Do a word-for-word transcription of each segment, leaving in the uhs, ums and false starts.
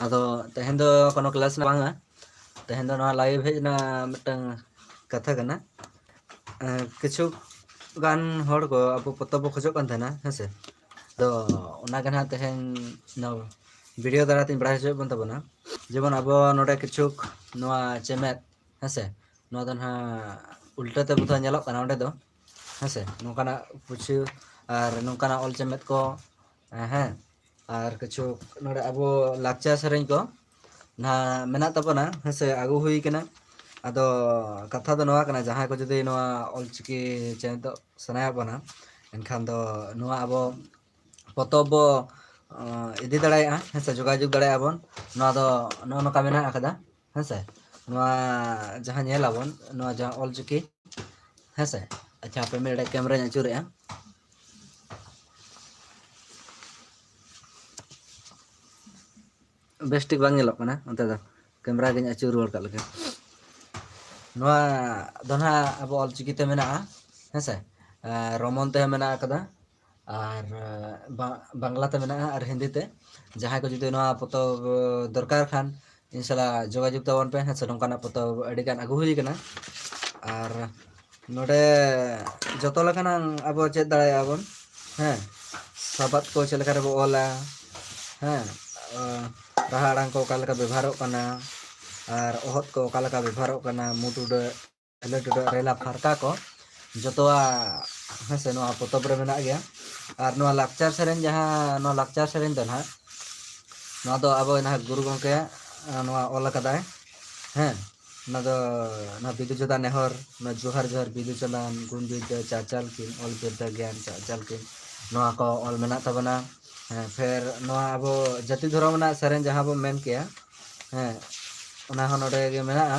ᱟᱫᱚ ᱛᱮᱦᱮᱧ ᱫᱚ ᱠᱳᱱᱳ ᱠᱞᱟᱥ ᱵᱟᱝᱟ᱾ ᱛᱮᱦᱮᱧ ᱫᱚ ᱱᱚᱣᱟ ᱞᱟᱭᱤᱵᱷ ᱦᱮᱡ ᱨᱮᱱᱟᱜ ᱢᱤᱫᱴᱟᱝ ᱠᱟᱛᱷᱟ ᱠᱟᱱᱟ᱾ ᱮᱸ, ᱠᱤᱪᱷᱩ ᱜᱟᱱ ᱦᱚᱲ ᱠᱚ ᱟᱵᱚ ᱯᱚᱛᱚᱵ ᱵᱚ ᱠᱷᱚᱡᱚᱜ ᱠᱟᱱ ᱛᱟᱦᱮᱱᱟ, ᱦᱮᱸ ᱥᱮ? ᱛᱚ ᱚᱱᱟ ᱜᱮ ᱱᱟᱦᱟᱜ ᱛᱮᱦᱮᱧ ᱱᱚᱣᱟ ᱵᱷᱤᱰᱤᱭᱳ ᱫᱟᱨᱟᱭ ᱛᱮᱧ ᱵᱟᱲᱟᱭ ᱦᱚᱪᱚᱭᱮᱫ ᱵᱚᱱ ᱛᱟᱵᱚᱱᱟ᱾ ᱡᱮᱢᱚᱱ ᱟᱵᱚ ᱱᱚᱰᱮ ᱠᱤᱪᱷᱩ ᱱᱚᱣᱟ ᱪᱮᱢᱮᱫ, ᱦᱮᱸ ᱥᱮ, ᱱᱚᱣᱟ ᱫᱚ ᱱᱟᱦᱟᱜ ᱩᱞᱴᱟᱹ ᱛᱮ ᱵᱚᱫᱷᱚᱭ ᱧᱮᱞᱚᱜ ᱠᱟᱱᱟ ᱚᱸᱰᱮ ᱫᱚ, ᱦᱮᱸ ᱥᱮ? ᱱᱚᱝᱠᱟᱱᱟᱜ ᱯᱩᱪᱷᱤ ᱟᱨ ᱱᱚᱝᱠᱟᱱᱟᱜ ᱚᱞ ᱪᱮᱢᱮᱫ ᱠᱚ, ᱦᱮᱸ, ᱟᱨ ᱠᱤᱪᱷᱩ ᱱᱚᱰᱮ ᱟᱵᱚ ᱞᱟᱠᱪᱟᱨ ᱥᱮᱨᱮᱧ ᱠᱚ ᱱᱟᱦᱟᱜ ᱢᱮᱱᱟᱜ ᱛᱟᱵᱚᱱᱟ, ᱦᱮᱸ ᱥᱮ, ᱟᱹᱜᱩ ᱦᱩᱭ ᱠᱟᱱᱟ᱾ ᱟᱫᱚ ᱠᱟᱛᱷᱟ ᱫᱚ ᱱᱚᱣᱟ ᱠᱟᱱᱟ, ᱡᱟᱦᱟᱸᱭ ᱠᱚ ᱡᱩᱫᱤ ᱱᱚᱣᱟ ᱚᱞᱪᱤᱠᱤ ᱪᱮᱢᱮᱫᱚᱜ ᱥᱟᱱᱟᱭᱮᱫ ᱵᱚᱱᱟ, ᱮᱱᱠᱷᱟᱱ ᱫᱚ ᱱᱚᱣᱟ ᱟᱵᱚ ᱯᱚᱛᱚᱵ ᱵᱚ, ᱚ, ᱤᱫᱤ ᱫᱟᱲᱮᱭᱟᱜᱼᱟ, ᱦᱮᱸ ᱥᱮ, ᱡᱳᱜᱟᱡᱳᱜᱽ ᱫᱟᱲᱮᱭᱟᱜᱼᱟ ᱵᱚᱱ᱾ ᱱᱚᱣᱟ ᱫᱚ ᱱᱚᱜᱼᱚ ᱱᱚᱝᱠᱟ ᱢᱮᱱᱟᱜ ᱟᱠᱟᱫᱟ, ᱦᱮᱸ ᱥᱮ᱾ ᱱᱚᱣᱟ ᱡᱟᱦᱟᱸ ᱧᱮᱞ ᱟᱵᱚᱱ, ᱱᱚᱣᱟ ᱡᱟᱦᱟᱸ ᱚᱞᱪᱤᱠᱤ, ᱦᱮᱸ ᱥᱮ᱾ ᱟᱪᱪᱷᱟ, ᱦᱟᱯᱮ ᱢᱤᱫ ᱰᱚᱸᱰᱮᱠ ᱠᱮᱢᱮᱨᱟᱧ ᱟᱹᱪᱩᱨᱮᱜᱼᱟ᱾ ᱵᱮᱥ ᱴᱷᱤᱠ ᱵᱟᱝ ᱧᱮᱞᱚᱜ ᱠᱟᱱᱟ ᱚᱱᱛᱮ ᱫᱚ, ᱠᱮᱢᱮᱨᱟ ᱜᱤᱧ ᱟᱹᱪᱩᱨ ᱨᱩᱣᱟᱹᱲ ᱠᱟᱜ ᱞᱮᱜᱮ᱾ ᱱᱚᱣᱟ ᱫᱚ ᱱᱟᱦᱟᱜ ᱟᱵᱚ ᱚᱞᱪᱤᱠᱤ ᱛᱮ ᱢᱮᱱᱟᱜᱼᱟ, ᱦᱮᱸ ᱥᱮ᱾ ᱟᱨ ᱨᱳᱢᱟᱱ ᱛᱮᱦᱚᱸ ᱢᱮᱱᱟᱜ ᱟᱠᱟᱫᱟ, ᱟᱨ ᱵᱟ-, ᱵᱟᱝᱞᱟ ᱛᱮ ᱢᱮᱱᱟᱜᱼᱟ, ᱟᱨ ᱦᱤᱱᱫᱤ ᱛᱮ᱾ ᱡᱟᱦᱟᱸᱭ ᱠᱚ ᱡᱩᱫᱤ ᱱᱚᱣᱟ ᱯᱚᱛᱚᱵ ᱫᱚᱨᱠᱟᱨ ᱠᱷᱟᱱ, ᱤᱧ ᱥᱟᱞᱟᱜ ᱡᱳᱜᱟᱡᱳᱜᱽ ᱛᱟᱵᱚᱱ ᱯᱮ, ᱦᱮᱸ ᱥᱮ᱾ ᱱᱚᱝᱠᱟᱱᱟᱜ ᱯᱚᱛᱚᱵ ᱟᱹᱰᱤ ᱜᱟᱱ ᱟᱹᱜᱩ ᱦᱩᱭ ᱠᱟᱱᱟ᱾ ᱟᱨ ᱱᱚᱰᱮ ᱡᱚᱛᱚ ᱞᱮᱠᱟᱱᱟᱜ ᱟᱵᱚ ᱪᱮᱫ ᱫᱟᱲᱮᱭᱟᱜᱼᱟ ᱵᱚᱱ, ᱦᱮᱸ᱾ ᱥᱟᱵᱟᱫ ᱠᱚ ᱪᱮᱫ ᱞᱮᱠᱟ ᱨᱮᱵᱚ ᱚᱞᱟ, ᱦᱮᱸ᱾ ᱟᱸ, ᱨᱟᱦᱟ ᱟᱲᱟᱝ ᱠᱚ ᱚᱠᱟ ᱞᱮᱠᱟ ᱵᱮᱵᱚᱦᱟᱨᱚᱜ ᱠᱟᱱᱟ, ᱟᱨ ᱚᱦᱚᱫ ᱠᱚ ᱚᱠᱟ ᱞᱮᱠᱟ ᱵᱮᱵᱚᱦᱟᱨᱚᱜ ᱠᱟᱱᱟ, ᱢᱩ ᱴᱩᱰᱟᱹᱜ, ᱮᱞᱮ ᱴᱩᱰᱟᱹᱜ, ᱨᱮᱞᱟ ᱯᱷᱟᱨᱠᱟ ᱠᱚ, ᱡᱚᱛᱚᱣᱟᱜ, ᱦᱮᱸ ᱥᱮ, ᱱᱚᱣᱟ ᱯᱚᱛᱚᱵ ᱨᱮ ᱢᱮᱱᱟᱜ ᱜᱮᱭᱟ᱾ ᱟᱨ ᱱᱚᱣᱟ ᱞᱟᱠᱪᱟᱨ ᱥᱮᱨᱮᱧ, ᱡᱟᱦᱟᱸ ᱱᱚᱣᱟ ᱞᱟᱠᱪᱟᱨ ᱥᱮᱨᱮᱧ ᱫᱚ ᱱᱟᱦᱟᱜ, ᱱᱚᱣᱟ ᱫᱚ ᱟᱵᱚ ᱱᱟᱦᱟᱜ ᱜᱩᱨᱩ ᱜᱚᱢᱠᱮ, ᱟᱸ, ᱱᱚᱣᱟ ᱚᱞ ᱟᱠᱟᱫᱟᱭ, ᱦᱮᱸ᱾ ᱚᱱᱟ ᱫᱚ ᱚᱱᱟ ᱵᱤᱫᱩ ᱪᱟᱸᱫᱟᱱ ᱱᱮᱦᱚᱨ, ᱚᱱᱟ ᱡᱚᱦᱟᱨ ᱡᱚᱦᱟᱨ ᱵᱤᱫᱩ ᱪᱟᱸᱫᱟᱱ, ᱜᱩᱱ ᱵᱤᱨᱫᱟᱹ ᱪᱟᱨᱪᱟᱞ ᱠᱤᱱ, ᱚᱞ ᱵᱤᱨᱫᱟᱹ ᱜᱮᱭᱟᱱ ᱪᱟᱨᱪᱟᱞ ᱠᱤᱱ, ᱱᱚᱣᱟ ᱠᱚ ᱚᱞ ᱢᱮᱱᱟᱜ ᱛᱟᱵᱚᱱᱟ᱾ ᱦᱮᱸ, ᱯᱷᱮᱨ ᱱᱚᱣᱟ ᱟᱵᱚ ᱡᱟᱹᱛᱤ ᱫᱷᱚᱨᱚᱢ ᱨᱮᱱᱟᱜ ᱥᱮᱨᱮᱧ ᱡᱟᱦᱟᱸ ᱵᱚᱱ ᱢᱮᱱ ᱠᱮᱭᱟ, ᱦᱮᱸ, ᱚᱱᱟ ᱦᱚᱸ ᱱᱚᱰᱮ ᱜᱮ ᱢᱮᱱᱟᱜᱼᱟ᱾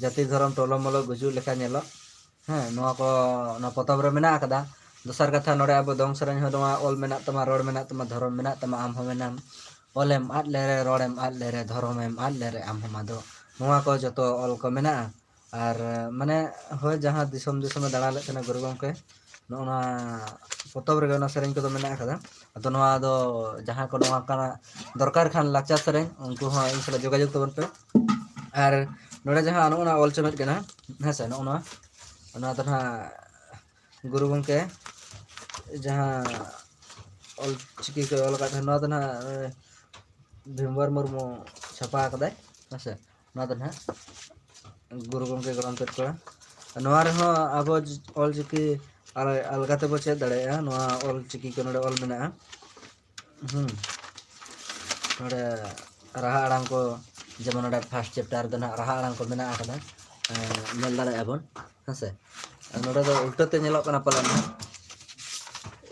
ᱡᱟᱹᱛᱤ ᱫᱷᱚᱨᱚᱢ ᱴᱚᱞᱚ ᱢᱚᱞᱚ ᱜᱩᱡᱩᱜ ᱞᱮᱠᱟ ᱧᱮᱞᱚᱜ, ᱦᱮᱸ, ᱱᱚᱣᱟ ᱠᱚ ᱚᱱᱟ ᱯᱚᱛᱚᱵ ᱨᱮ ᱢᱮᱱᱟᱜ ᱟᱠᱟᱫᱟ᱾ ᱫᱚᱥᱟᱨ ᱠᱟᱛᱷᱟ, ᱱᱚᱰᱮ ᱟᱵᱚ ᱫᱚᱝ ᱥᱮᱨᱮᱧ ᱦᱚᱸ ᱱᱚᱣᱟ ᱚᱞ ᱢᱮᱱᱟᱜ ᱛᱟᱢᱟ, ᱨᱚᱲ ᱢᱮᱱᱟᱜ ᱛᱟᱢᱟ, ᱫᱷᱚᱨᱚᱢ ᱢᱮᱱᱟᱜ ᱛᱟᱢᱟ, ᱟᱢ ᱦᱚᱸ ᱢᱮᱱᱟᱢ᱾ ᱚᱞᱮᱢ ᱟᱫ ᱞᱮᱨᱮ, ᱨᱚᱲᱮᱢ ᱟᱫ ᱞᱮᱨᱮ, ᱫᱷᱚᱨᱚᱢᱮᱢ ᱟᱫ ᱞᱮᱨᱮ, ᱟᱢ ᱦᱚᱸᱢ ᱟᱫᱚᱜ᱾ ᱱᱚᱣᱟ ᱠᱚ ᱡᱚᱛᱚ ᱚᱞ ᱠᱚ ᱢᱮᱱᱟᱜᱼᱟ᱾ ᱟᱨ, ᱢᱟᱱᱮ, ᱦᱳᱭ, ᱡᱟᱦᱟᱸ ᱫᱤᱥᱚᱢ ᱫᱤᱥᱚᱢᱮ ᱫᱟᱬᱟ ᱞᱮᱫ ᱛᱟᱦᱮᱱᱟ ᱜᱩᱨᱩ ᱜᱚᱢᱠᱮ, ᱱᱚᱜᱼᱚ ᱱᱚᱣᱟ ᱯᱚᱛᱚᱵ ᱨᱮᱜᱮ ᱚᱱᱟ ᱥᱮᱨᱮᱧ ᱠᱚᱫᱚ ᱢᱮᱱᱟᱜ ᱟᱠᱟᱫᱟ᱾ ᱟᱫᱚ ᱱᱚᱣᱟ ᱫᱚ ᱡᱟᱦᱟᱸᱭ ᱠᱚ ᱱᱚᱣᱟ ᱠᱟᱱᱟ ᱫᱚᱨᱠᱟᱨ ᱠᱷᱟᱱ ᱞᱟᱠᱪᱟᱨ ᱥᱮᱨᱮᱧ, ᱩᱱᱠᱩ ᱦᱚᱸ ᱤᱧ ᱥᱟᱞᱟᱜ ᱡᱳᱜᱟᱡᱳᱜᱽ ᱛᱟᱵᱚᱱ ᱯᱮ᱾ ᱟᱨ ᱱᱚᱰᱮ ᱡᱟᱦᱟᱸ ᱱᱚᱜᱼᱚ ᱱᱚᱣᱟ ᱚᱞ ᱪᱮᱢᱮᱫ ᱠᱟᱱᱟ, ᱦᱮᱸ ᱥᱮ, ᱱᱚᱜᱼᱚ ᱱᱚᱣᱟ, ᱱᱚᱣᱟ ᱫᱚ ᱱᱟᱦᱟᱜ ᱜᱩᱨᱩ ᱜᱚᱢᱠᱮ ᱡᱟᱦᱟᱸ ᱚᱞ ᱪᱤᱠᱤ ᱠᱚ ᱚᱞ ᱟᱠᱟᱫ ᱛᱟᱦᱮᱸᱫ, ᱱᱚᱣᱟ ᱫᱚ ᱱᱟᱦᱟᱜ, ᱮ, ᱵᱷᱤᱢᱣᱟᱨ ᱢᱩᱨᱢᱩ ᱪᱷᱟᱯᱟ ᱟᱠᱟᱫᱟᱭ, ᱦᱮᱸ ᱥᱮ᱾ ᱱᱚᱣᱟ ᱫᱚ ᱱᱟᱦᱟᱜ ᱜᱩᱨᱩ ᱜᱚᱢᱠᱮ ᱜᱚᱲᱚᱢ ᱛᱮᱫ ᱠᱚᱲᱟ᱾ ᱱᱚᱣᱟ ᱨᱮᱦᱚᱸ ᱟᱵᱚ ᱚᱞ ᱪᱤᱠᱤ ᱟᱞ-, ᱟᱞᱜᱟ ᱛᱮᱵᱚ ᱪᱮᱫ ᱫᱟᱲᱮᱭᱟᱜᱼᱟ᱾ ᱱᱚᱣᱟ ᱚᱞ ᱪᱤᱠᱤ ᱠᱚ ᱱᱚᱰᱮ ᱚᱞ ᱢᱮᱱᱟᱜᱼᱟ᱾ ᱦᱩᱸ᱾ ᱱᱚᱰᱮ ᱨᱟᱦᱟ ᱟᱲᱟᱝ ᱠᱚ, ᱡᱮᱢᱚᱱ ᱱᱚᱰᱮ first chapter ᱫᱚ ᱱᱟᱦᱟᱜ ᱨᱟᱦᱟ ᱟᱲᱟᱝ ᱠᱚ ᱢᱮᱱᱟᱜ ᱟᱠᱟᱫᱟ, ᱮᱸ, ᱧᱮᱞ ᱫᱟᱲᱮᱭᱟᱜᱼᱟ ᱵᱚᱱ, ᱦᱮᱸ ᱥᱮ᱾ ᱟᱨ ᱱᱚᱰᱮ ᱫᱚ ᱩᱞᱴᱟᱹ ᱛᱮ ᱧᱮᱞᱚᱜ ᱠᱟᱱᱟ ᱯᱟᱞᱮᱱ᱾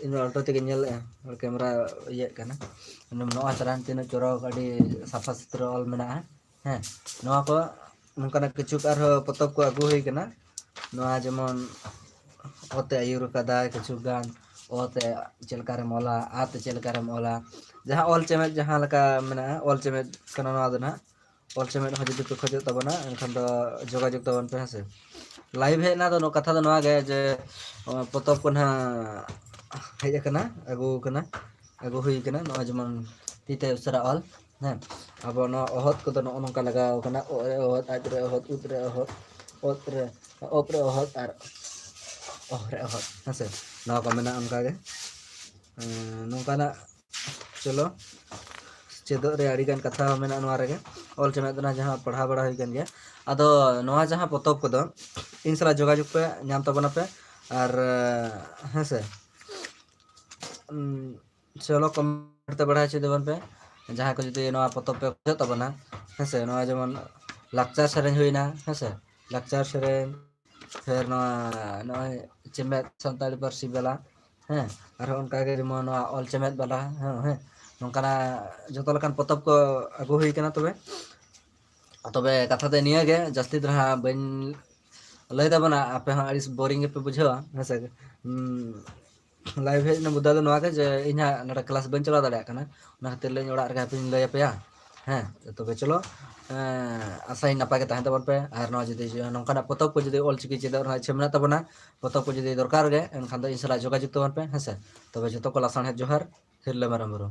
ᱤᱧ ᱢᱟ ᱩᱞᱴᱟᱹ ᱛᱮᱜᱮᱧ ᱧᱮᱞᱮᱫᱼᱟ, camera ᱤᱭᱟᱹᱜ ᱠᱟᱱᱟ᱾ ᱱᱚᱜᱼᱚᱭ ᱪᱟᱞᱟᱱ ᱛᱤᱱᱟᱹᱜ ᱪᱚᱨᱚᱠ, ᱟᱹᱰᱤ ᱥᱟᱯᱷᱟ ᱥᱩᱛᱨᱟᱹ ᱚᱞ ᱢᱮᱱᱟᱜᱼᱟ᱾ ᱦᱮᱸ, ᱱᱚᱣᱟ ᱠᱚ ᱱᱚᱝᱠᱟᱱᱟᱜ ᱠᱤᱪᱷᱩ ᱟᱨᱦᱚᱸ ᱯᱚᱛᱚᱵ ᱠᱚ ᱟᱹᱜᱩ ᱦᱩᱭ ᱠᱟᱱᱟ᱾ ᱱᱚᱣᱟ ᱡᱮᱢᱚᱱ ᱚ ᱛᱮ ᱟᱹᱭᱩᱨ ᱠᱟᱫᱟᱭ ᱠᱤᱪᱷᱩ ᱜᱟᱱ, ᱚ ᱛᱮ ᱪᱮᱫ ᱞᱮᱠᱟᱨᱮᱢ ᱚᱞᱟ, ᱟ ᱛᱮ ᱪᱮᱫ ᱞᱮᱠᱟᱨᱮᱢ ᱚᱞᱟ, ᱡᱟᱦᱟᱸ ᱚᱞ ᱪᱮᱢᱮᱫ ᱡᱟᱦᱟᱸ ᱞᱮᱠᱟ ᱢᱮᱱᱟᱜᱼᱟ, ᱚᱞ ᱪᱮᱢᱮᱫ ᱠᱟᱱᱟ ᱱᱚᱣᱟ ᱫᱚ ᱱᱟᱦᱟᱜ᱾ ᱚᱞ ᱪᱮᱢᱮᱫ ᱦᱚᱸ ᱡᱩᱫᱤ ᱯᱮ ᱠᱷᱚᱡᱚᱜ ᱛᱟᱵᱚᱱᱟ, ᱮᱱᱠᱷᱟᱱ ᱫᱚ ᱡᱳᱜᱟᱡᱳᱜᱽ ᱛᱟᱵᱚᱱ ᱯᱮ, ᱦᱮᱸ ᱥᱮ᱾ Live ᱦᱮᱡ ᱮᱱᱟ, ᱟᱫᱚ ᱱᱚᱣᱟ ᱠᱟᱛᱷᱟ ᱫᱚ ᱱᱚᱣᱟ ᱜᱮ ᱡᱮ, ᱚ, ᱯᱚᱛᱚᱵ ᱠᱚ ᱱᱟᱦᱟᱜ ᱦᱮᱡ ᱟᱠᱟᱱᱟ, ᱟᱹᱜᱩ ᱟᱠᱟᱱᱟ, ᱟᱹᱜᱩ ᱦᱩᱭ ᱟᱠᱟᱱᱟ, ᱱᱚᱜᱼᱚᱭ ᱡᱮᱢᱚᱱ ᱛᱤ ᱛᱮ ᱩᱥᱟᱹᱨᱟ ᱚᱞ, ᱦᱮᱸ᱾ ᱟᱵᱚ ᱱᱚᱣᱟ ᱚᱦᱚᱫ ᱠᱚᱫᱚ ᱱᱚᱜᱼᱚ ᱱᱚᱝᱠᱟ ᱞᱟᱜᱟᱣ ᱟᱠᱟᱱᱟ, ᱚ ᱨᱮ ᱚᱦᱚᱫ, ᱟᱡ ᱨᱮ ᱚᱦᱚᱫ, ᱩᱫ ᱨᱮ ᱚᱦᱚᱫ, ᱚᱛ ᱨᱮ, ᱚᱯ ᱨᱮ ᱚᱦᱚᱫ ᱟᱨ ᱚᱦ ᱨᱮ ᱚᱦᱚᱫ, ᱦᱮᱸ ᱥᱮ᱾ ᱱᱚᱣᱟ ᱠᱚ ᱢᱮᱱᱟᱜᱼᱟ ᱚᱱᱠᱟ ᱜᱮ᱾ ᱮᱸ, ᱱᱚᱝᱠᱟᱱᱟᱜ, ᱪᱚᱞᱚ, ᱪᱮᱫᱚᱜ ᱨᱮ ᱟᱹᱰᱤᱜᱟᱱ ᱠᱟᱛᱷᱟ ᱦᱚᱸ ᱢᱮᱱᱟᱜᱼᱟ ᱱᱚᱣᱟ ᱨᱮᱜᱮ᱾ ᱚᱞ ᱪᱮᱢᱮᱫ ᱫᱚ ᱱᱟᱦᱟᱜ ᱡᱟᱦᱟᱸ ᱯᱟᱲᱦᱟᱣ ᱵᱟᱲᱟ ᱦᱩᱭ ᱠᱟᱱ ᱜᱮᱭᱟ᱾ ᱟᱫᱚ ᱱᱚᱣᱟ ᱡᱟᱦᱟᱸ ᱯᱚᱛᱚᱵ ᱠᱚᱫᱚ ᱤᱧ ᱥᱟᱞᱟᱜ ᱡᱳᱜᱟᱡᱳᱜᱽ ᱯᱮ, ᱧᱟᱢ ᱛᱟᱵᱚᱱᱟᱯᱮ᱾ ᱟᱨ, ᱦᱮᱸ ᱥᱮ, ᱩᱸ, ᱪᱚᱞᱚ, comment ᱛᱮ ᱵᱟᱲᱟᱭ ᱦᱚᱪᱚᱭ ᱛᱟᱵᱚᱱ ᱯᱮ, ᱡᱟᱦᱟᱸᱭ ᱠᱚ ᱡᱩᱫᱤ ᱱᱚᱣᱟ ᱯᱚᱛᱚᱵ ᱯᱮ ᱠᱷᱚᱡᱚᱜ ᱛᱟᱵᱚᱱᱟ, ᱦᱮᱸ ᱥᱮ, ᱱᱚᱣᱟ ᱡᱮᱢᱚᱱ ᱞᱟᱠᱪᱟᱨ ᱥᱮᱨᱮᱧ ᱦᱩᱭᱱᱟ, ᱦᱮᱸ ᱥᱮ, ᱞᱟᱠᱪᱟᱨ ᱥᱮᱨᱮᱧ, ᱯᱷᱮᱨ ᱱᱚᱣᱟ ᱱᱚᱜᱼᱚᱭ ᱪᱮᱢᱮᱫ ᱥᱟᱱᱛᱟᱲᱤ ᱯᱟᱹᱨᱥᱤ ᱵᱮᱞᱟ, ᱦᱮᱸ, ᱟᱨᱦᱚᱸ ᱚᱱᱠᱟᱜᱮ ᱡᱮᱢᱚᱱ ᱱᱚᱣᱟ ᱚᱞ ᱪᱮᱢᱮᱫ ᱵᱟᱞᱟ, ᱦᱮᱸ, ᱦᱮᱸ, ᱱᱚᱝᱠᱟᱱᱟᱜ ᱡᱚᱛᱚ ᱞᱮᱠᱟᱱ ᱯᱚᱛᱚᱵ ᱠᱚ ᱟᱹᱜᱩ ᱦᱩᱭ ᱠᱟᱱᱟ᱾ ᱛᱚᱵᱮ, ᱛᱚᱵᱮ ᱠᱟᱛᱷᱟ ᱫᱚ ᱱᱤᱭᱟᱹ ᱜᱮ, ᱡᱟᱹᱥᱛᱤ ᱫᱚ ᱦᱟᱸᱜ ᱵᱟᱹᱧ ᱞᱟᱹᱭ ᱛᱟᱵᱚᱱᱟ, ᱟᱯᱮ ᱦᱚᱸ ᱟᱹᱲᱤᱥ boring ᱜᱮᱯᱮ ᱵᱩᱡᱷᱟᱹᱣᱟ, ᱦᱮᱸ ᱥᱮ᱾ ᱩᱸ, live ᱦᱮᱡ ᱨᱮᱱᱟᱜ ᱢᱩᱫᱽᱫᱟ ᱫᱚ ᱱᱚᱣᱟ ᱜᱮ ᱡᱮ ᱤᱧ ᱦᱟᱸᱜ ᱱᱚᱰᱮ class ᱵᱟᱹᱧ ᱪᱟᱞᱟᱣ ᱫᱟᱲᱮᱭᱟᱜ ᱠᱟᱱᱟ, ᱚᱱᱟ ᱠᱷᱟᱹᱛᱤᱨ ᱞᱮ ᱤᱧ ᱚᱲᱟᱜ ᱨᱮᱜᱮ ᱦᱟᱯᱮᱧ ᱞᱟᱹᱭ ᱟᱯᱮᱭᱟ᱾ ᱦᱮᱸ, ᱛᱚᱵᱮ ᱪᱚᱞᱚ, ᱮᱸ, ᱟᱥᱟᱭᱟᱹᱧ ᱱᱟᱯᱟᱭ ᱜᱮ ᱛᱟᱦᱮᱱ ᱛᱟᱵᱚᱱ ᱯᱮ᱾ ᱟᱨ ᱱᱚᱣᱟ ᱡᱩᱫᱤ ᱱᱚᱝᱠᱟᱱᱟᱜ ᱯᱚᱛᱚᱵ ᱠᱚ ᱡᱩᱫᱤ ᱚᱞ ᱪᱤᱠᱤ ᱪᱮᱫᱚᱜ ᱨᱮᱱᱟᱜ ᱤᱪᱪᱷᱟᱹ ᱢᱮᱱᱟᱜ ᱛᱟᱵᱚᱱᱟ, ᱯᱚᱛᱚᱵ ᱠᱚ ᱡᱩᱫᱤ ᱫᱚᱨᱠᱟᱨ ᱜᱮ, ᱮᱱᱠᱷᱟᱱ ᱫᱚ ᱤᱧ ᱥᱟᱞᱟᱜ ᱡᱳᱜᱟᱡᱳᱜᱽ ᱛᱟᱵᱚᱱ ᱯᱮ, ᱦᱮᱸ ᱥᱮ᱾ ᱛᱚᱵᱮ ᱡᱚᱛᱚ ᱠᱚ ᱞᱟᱥᱟᱬᱦᱮᱫ ᱡᱚᱦᱟᱨ᱾ ᱛᱤᱨᱞᱟᱹ ᱢᱟᱨᱟᱝ ᱵᱩᱨᱩ᱾